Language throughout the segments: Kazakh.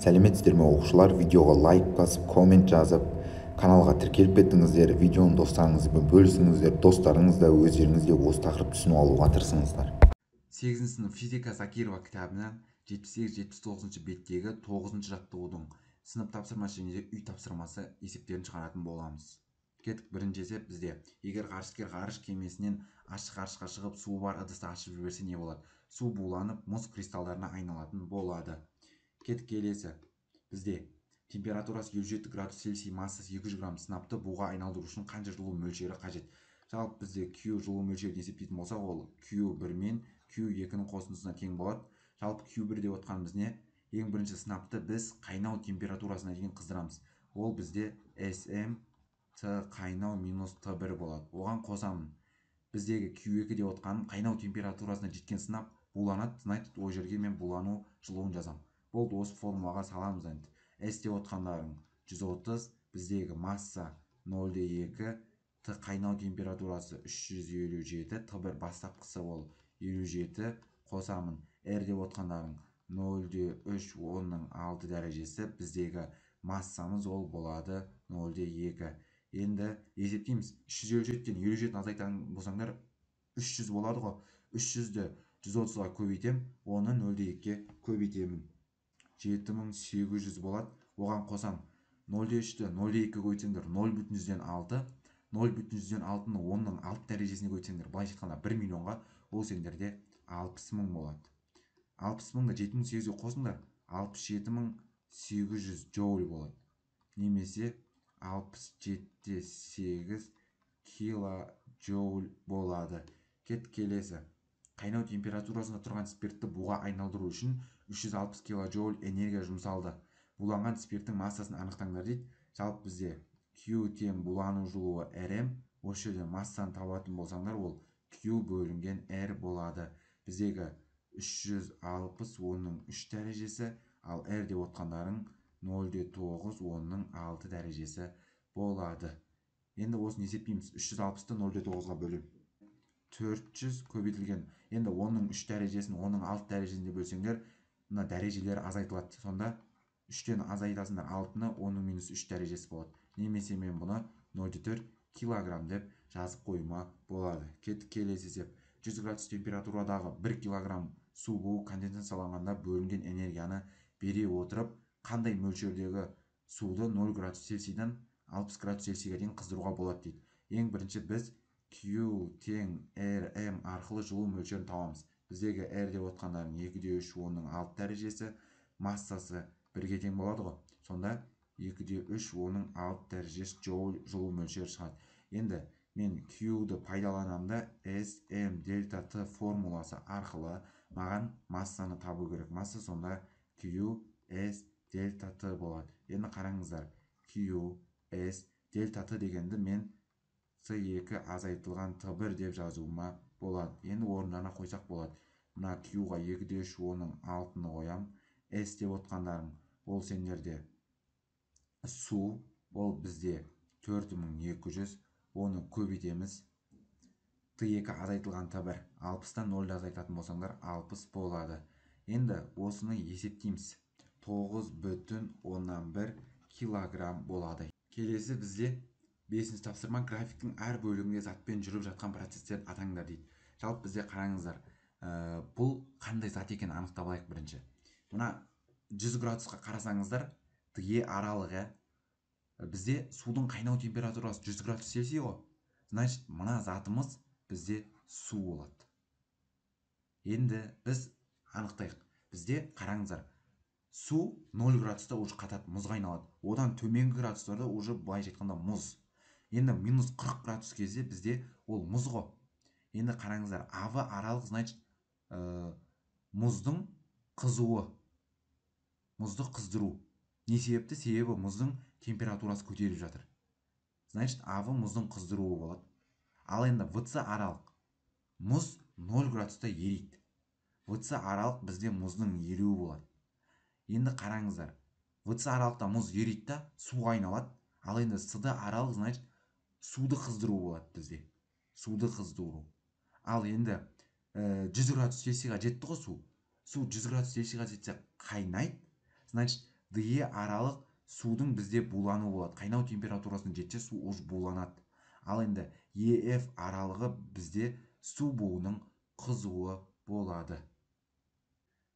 Сәлеметсіздер ме, оқушылар? Видеоға лайк басып, коммент жазып, каналға тіркеліп кеттіңіздер. Видеоны достарыңызбен бөлісіңіздер, достарыңыз да, өздеріңіз де осы тақырыпты түсініп алуға тырысыңыздар. 8 сынып физика Закирова кітабынан 78-79 беттегі 9 жаттығудың сынып тапсырмасы және де үй тапсырмасы есептерін шығаратын боламыз. Кеттік, бірінші есеп бізде. Егер ғарышкер ғарыш кемесінен ашық ғарышқа шығып, суы бар ыдысты ашып жіберсе, не болады? Су буланып, мұз кристалдарына айналатын болады. Кеттік, келесі. Бізде температурасы 57 градус Цельсий, массасы 200 грамм сынапты буға айналдыру үшін қанша жылу мөлшері қажет? Жалпы бізде Q жылу мөлшерін есептейтін болсақ, ол Q1 мен Q2-нің қосындысына тең болады. Жалпы Q1 деп отқанымыз не? Ең бірінші сынапты біз қайнау температурасына дейін қыздырамыз. Ол бізде SM T қайнау минус T1 болады. Оған қосамын. Біздегі Q2 деп отқаным қайнау температурасына жеткен сынап буланады. Значит, ол жерге мен булану жылуын жазамын. Болды, осы формулаға саламыз енді. S деп отқандарың 130, біздегі масса 0,2, Т қайнау температурасы 357, Т1 бастапқысы ол 57, қосамын. R деп отқандарың 0,3 10-ның 6 дәрежесі, біздегі массамыз ол болады 0,2. Енді есептейміз. 357-тен 57-ні азайтатын болсаңдар, 300 болады ғой. 300-ді 130-ға көбейтем, оны 0,2-ге көбейтемін. 7800 болады. Оған қосам. 0,3-ті 0,2-ге көбейтсеңдер, 0,6. 0,6-ны 10-ның 6 дәрежесіне көбейтсеңдер, былайша айтқанда 1 миллионға, ол сендерде 60 мың болады. 60 мыңды 7800-ге қосыңдар, 67800 джоуль болады. Немесе 67,8 килоджоуль болады. Кет, келесі. Қайнау температурасында тұрған спиртті буға айналдыру үшін 360 килоджоуль энергия жұмсалды. Буланған спирттің массасын анықтаңдар дейді. Жалпы бізде Q тең булану жылуы RM. Осы жерде массаны табатын болсаңдар, ол Q бөлінген R болады. Біздегі 360 10-ның 3 дәрежесі, ал R деп отқандарың 0,9 10-ның 6 дәрежесі болады. Енді осыны есептейміз. 360-ты 0,9-ға бөлемін. 400 көбейтілген. Енді 10-ның 3 дәрежесін 10-ның 6 дәрежесіне бөлсеңдер, мына дәрежелер азайтылады. Сонда 3-тен азайтасыңдар 6-ны, 10-ның минус 3 дәрежесі болады. Немесе мен бұны 0,4 килограмм деп жазып қоюыма болады. Кеттік, келесі есеп. 100 градус температурадағы 1 килограмм су буы конденсацияланғанда бөлінген энергияны бере отырып, қандай мөлшердегі суды 0 градус Цельсийден 60 градус Цельсийге дейін қыздыруға болады дейді. Ең бірінші біз Q тең RM арқылы жылу мөлшерін табамыз. Біздегі R деп отқандарың 2,3 10-ның 6 дәрежесі, массасы 1-ге тең болады ғой. Сонда 2,3 10-ның 6 дәрежесі джоуль жылу мөлшері шығады. Енді мен Q-ды пайдаланамын да, S M дельта T формуласы арқылы маған массаны табу керек. Масса сонда Q S дельта T болады. Енді қараңыздар, Q S дельта T дегенді мен С2 азайтылған Т1 деп жазуыма болады. Енді орындарына қойсақ болады. Мына Q-ға 2,3 10-ның 6-ны қоям. S деп отқандарың ол сендерде су, ол бізде 4200, оны көбейтеміз. Т2 азайтылған Т1, 60-тан 0-ды азайтатын болсаңдар, 60 болады. Енді осыны есептейміз. 9,1 килограмм болады. Келесі бізде 5-ші тапсырма. Графиктің әр бөлігінде затпен жүріп жатқан процесстерді атаңдар дейді. Жалпы бізде қараңыздар, бұл қандай зат екенін анықтап алайық бірінші. Мына 100 градусқа қарасаңыздар, Е аралығы, бізде судың қайнау температурасы 100 градус Цельсий ғой. Значит, мына затымыз бізде су болады. Енді біз анықтайық. Бізде қараңыздар, су 0 градуста уже қатады, мұзға айналады. Одан төменгі градустарда уже былайша айтқанда мұз. Енді минус 40 градус кезде бізде ол мұз ғой. Енді қараңыздар, АВ аралық, значит, мұздың қызуы. Мұзды қыздыру. Не себепті? Себебі мұздың температурасы көтеріліп жатыр. Значит, АВ мұздың қыздыруы болады. Ал енді ВЦ аралық. Мұз 0 градуста ериді. ВЦ аралық бізде мұздың еруі болады. Енді қараңыздар, ВЦ аралықта мұз ериді да суға айналады. Ал енді СД аралық, значит, суды қыздыру болады бізде. Суды қыздыру. Ал енді 100 градус Цельсийға жетті ғой су. Су 100 градус Цельсийға жетсе қайнайды. Значит, DE аралық судың бізде булануы болады. Қайнау температурасына жетсе су уже буланады. Ал енді EF аралығы бізде су буының қызуы болады.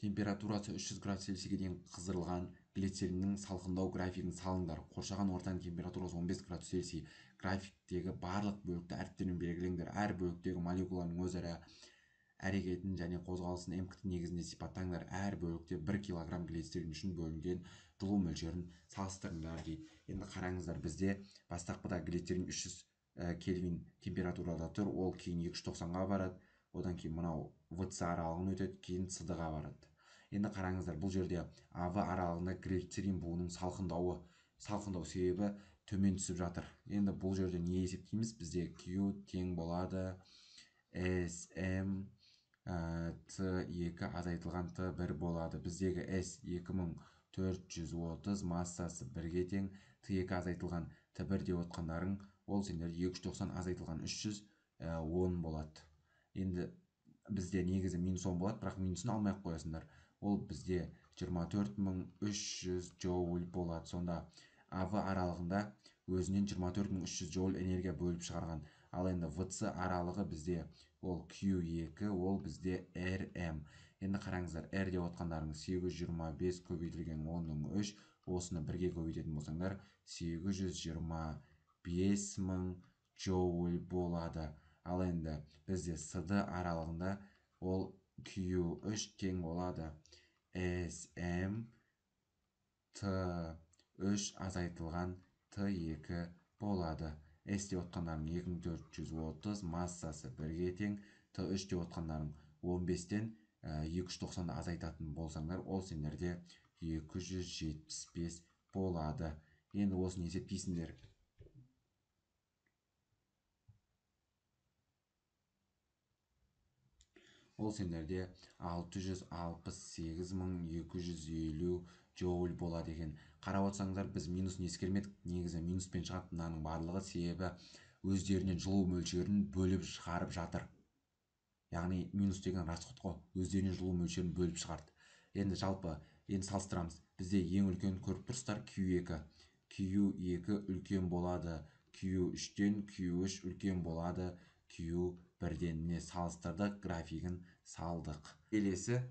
Температурасы 300 градус Цельсийге дейін қыздырылған глицериннің салқындау графигін салыңдар. Қоршаған ортаның температурасы 15 градус Цельсий. Графиктегі барлық бөлікті әріптермен белгілеңдер. Әр бөліктегі молекуланың өзара әрекетін және қозғалысын МКТ негізінде сипаттаңдар. Әр бөлікте 1 килограмм глицерин үшін бөлінген жылу мөлшерін салыстырыңдар дейді. Енді қараңыздар, бізде бастапқыда глицерин 300 кельвин температурада тұр, ол кейін 290-ға барады, одан кейін мынау ВЦ аралығын өтеді, кейін ЦД-ға барады. Енді қараңыздар, бұл жерде АВ аралығында глицерин буының салқындау себебі төмен түсіп жатыр. Енді бұл жерде не есептейміз? Бізде Q тең болады SM T2 азайтылған T1 болады. Біздегі S 2430 массасы 1-ге тең, T2 азайтылған T1 деп отқандарың, ол сендерде 290 азайтылған 310 болады. Енді бізде негізі минус 10 болады, бірақ минусын алмай ақ қоясыңдар. Ол бізде 24300 джоуль болады. Сонда АВ аралығында өзінен 24300 джоуль энергия бөліп шығарған. Ал енді ВЦ аралығы бізде ол Q2, ол бізде RM. Енді қараңыздар, R деп отқандарыңыз 825 көбейтілген 10-ның 3, осыны бірге көбейтетін болсаңдар 825 мың джоуль болады. Ал енді бізде CD аралығында ол Q3 тең болады SM T3 азайтылған T2 болады. S деп отқандарың 2430 массасы 1-ге тең, T3 деп отқандарың 15-тен 290-ды азайтатын болсаңдар, ол сендерде 275 болады. Енді осыны есептейсіңдер. Ол сендерде 668250 джоуль болады екен. Қарап отырсаңыздар, біз минусын ескермедік. Негізі минуспен шығады мынаның барлығы, себебі өздерінен жылу мөлшерін бөліп шығарып жатыр. Яғни минус деген расход қой, өздерінен жылу мөлшерін бөліп шығарды. Енді жалпы енді салыстырамыз. Бізде ең үлкен көріп тұрсыздар Q2. Q2 үлкен болады Q3-тен, Q3 үлкен болады Q1-ден. Міне салыстырдық, графигін салдық. Келесі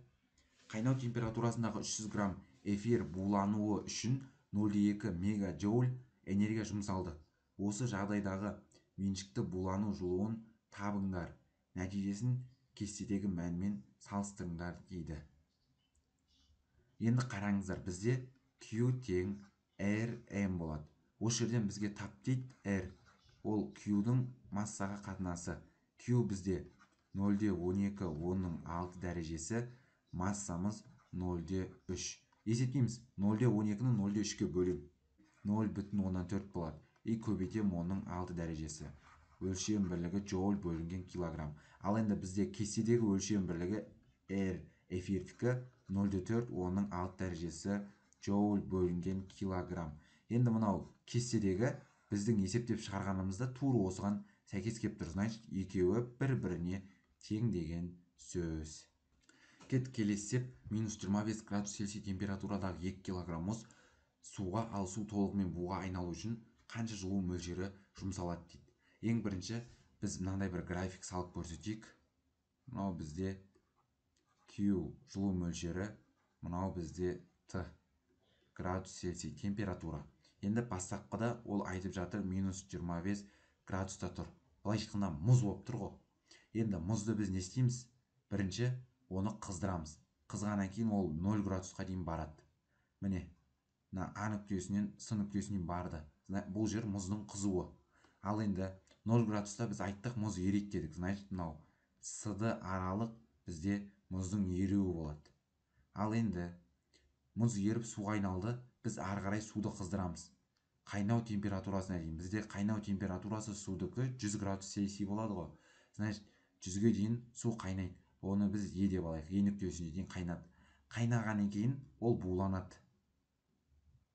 қайнау температурасындағы 300 грамм эфир булануы үшін 0,2 мегаджоуль энергия жұмсалды. Осы жағдайдағы меншікті булану жылуын табыңдар. Нәтижесін кестедегі мәнмен салыстырыңдар дейді. Енді қараңыздар, бізде Q тең RM болады. Осы жерден бізге тап дейді R. Ол Q-дің массаға қатынасы. Q бізде 0,12 10-ның 6 дәрежесі, массамыз 0,3. Есептейміз, 0,12-ні 0,3-ке бөлем. 0,4 болады. И көбейтем 10-ның 6 дәрежесі. Өлшем бірлігі джоуль бөлінген килограмм. Ал енді бізде кестедегі өлшем бірлігі R эфирдікі 0,4 10-ның 6 дәрежесі джоуль бөлінген килограмм. Енді мынау кестедегі біздің есептеп шығарғанымызда тура осыған сәйкес келіп тұр. Значит, екеуі бір-біріне тең деген сөз. Кет келесі есеп, минус 25 градус Цельсий температурадағы 2 килограмм мұз суға, ал су толығымен буға айналу үшін қанша жылу мөлшері жұмсалады дейді. Ең бірінші біз мынандай бір график салып көрсетейік. Мынау бізде Q жылу мөлшері, мынау бізде Т градус Цельсий температура. Енді бастапқыда ол айтып жатыр минус 25 градуста тұр. Былайша айтқанда мұз болып тұр ғой. Енді мұзды біз не істейміз? Бірінші оны қыздырамыз. Қызғаннан кейін ол 0 градусқа дейін барады. Міне, мына А нүктесінен С нүктесіне барды. Бұл жер мұздың қызуы. Ал енді 0 градуста біз айттық мұз ериді дедік. Значит, мынау СД аралық бізде мұздың еруі болады. Ал енді мұз еріп суға айналды, біз ары қарай суды қыздырамыз. Қайнау температурасына дейін. Бізде қайнау температурасы судікі 100 градус Цельсий болады ғой. Значит, 100-ге дейін су қайнайды. Оны біз Е деп алайық. Е нүктесіне дейін қайнады. Қайнағаннан кейін ол буланады.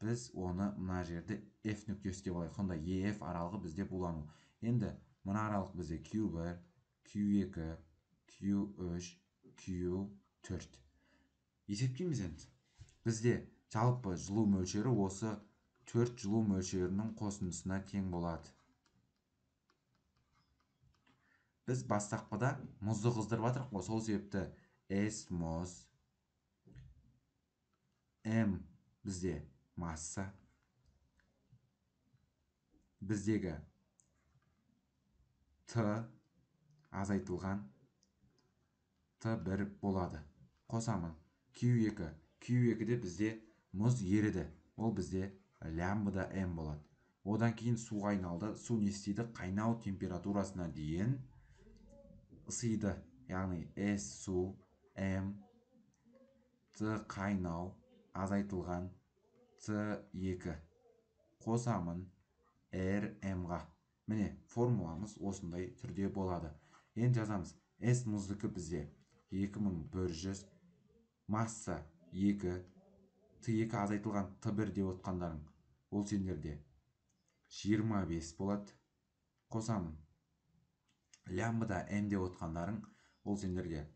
Біз оны мына жерде F нүктесі деп алайық. Сонда ЕФ аралығы бізде булану. Енді мына аралық бізде Q1, Q2, Q3, Q4. Есептейміз енді. Бізде Жалпы жылу мөлшері осы 4 жылу мөлшерінің қосындысына тең болады. Біз бастапқыда мұзды қыздырып жатырмық қой, сол себепті S мұз, М бізде масса, біздегі Т азайтылған Т1 болады. Қосамын. Q2. Q2-де бізде мұз еріді. Ол бізде лямбда М болады. Одан кейін суға айналды. Су не істейді? Қайнау температурасына дейін ысиды. Яғни S су, М, Т қайнау азайтылған Т2. Қосамын R М-ға. Міне, формуламыз осындай түрде болады. Енді жазамыз. S мұздікі бізде 2100, масса 2, Т2 азайтылған Т1 деп отқандарың, ол сендерде 25 болады. Қосамын. Лямбда М деп отқандарың, ол сендерге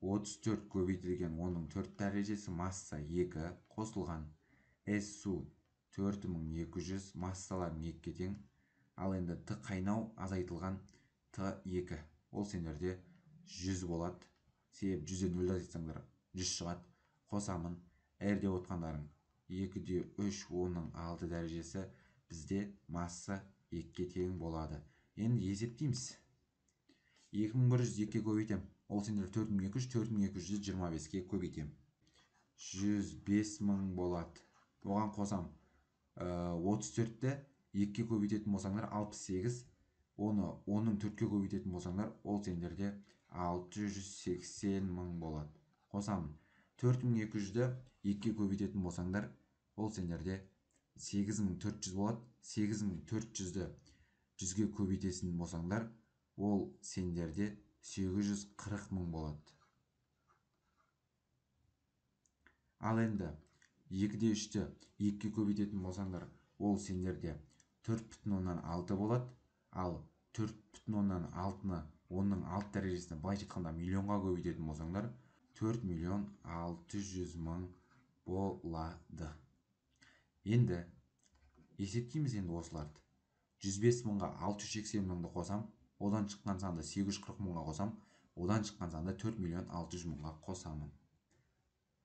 34 көбейтілген оның 4 дәрежесі, масса 2 қосылған S су 4200, массаларың 2-ге тең. Ал енді Т қайнау азайтылған Т2, ол сендерде 100 болады. Себебі 100-ден 0 азайтсаңдар 100 шығады. Қосамын. R деп отқандарың 2-де 3 оның 6 дәрежесі, бізде масса 2-ге тең болады. Енді есептейміз. 2100 2-ге көбейтем. Ол сендер 4200, 4225-ке көбейтем. 105 000 болады. Оған қосам. 34-ті 2-ге көбейтетін болсаңдар 68, оны оның 4-ке көбейтетін болсаңдар, ол сендерде 680 000 болады. Қосамын. 4200-ді 2-ге көбейтетін болсаңдар, ол сендерде 8400 болады. 8400-ді 100-ге көбейтетін болсаңдар, ол сендерде 840 000 болады. Ал енді 2-де 3-ті 2-ге көбейтетін болсаңдар, ол сендерде 4,6 болады. Ал 4,6-ны оның 6 дәрежесіне, былайша айтқанда миллионға көбейтетін болсаңдар, 4 600 000 болады. Енді есептейміз енді осыларды. 105 000-ға 680 000-ды қосам, одан шыққан санды 840 000-ға қосам, одан шыққан санды 4 600 000-ға қосамын.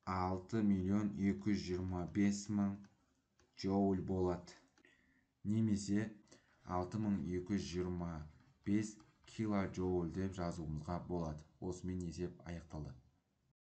6 225 000 джоуль болады. Немесе 6225 килоджоуль деп жазуымызға болады. Осымен есеп аяқталды.